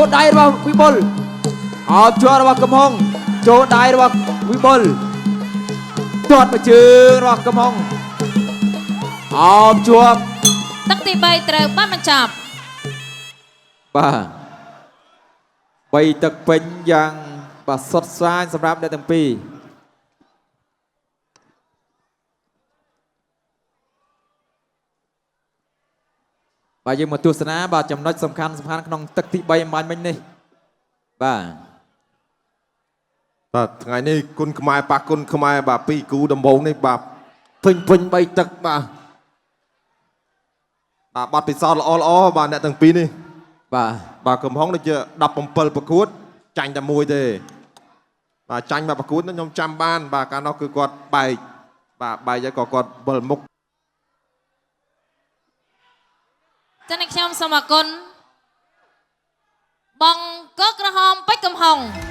ចូលដៃរបស់វិបុលអោបជាប់របស់កំហុងចូលដៃរបស់វិបុលទាត់មួយជើងរបស់កំហុងអោបជាប់ ទឹកទី3ត្រូវបានបញ្ចប់ បាទបីទឹកពេញយ៉ាងបាទសុតស្រាញសម្រាប់អ្នកទាំងពីរបាទយើងមកទស្សនាបាទចំណុចសំខាន់សំខាន់ក្នុងទឹកទី3អំបញ្ញមិញនេះបាទ បាទថ្ងៃនេះគុណខ្មែរប៉ះគុណខ្មែរបាទពីរគូដំបងនេះបាទពេញពេញបីទឹកបាទបាទបាត់ពិសោធន៍ល្អល្អបាទអ្នកទាំងពីរនេះ បាទ បាទកំហុងដូចជា17ប្រកួតចាញ់តែមួយទេបាទចាញ់មកប្រកួតនោះខ្ញុំចាំបាន បាទកាលនោះគឺគាត់បែកបាទបែកហើយក៏គាត់វិលមុខ ចា៎អ្នកខ្ញុំសូមអរគុណបងកក្រហមពេជ្រកំហុង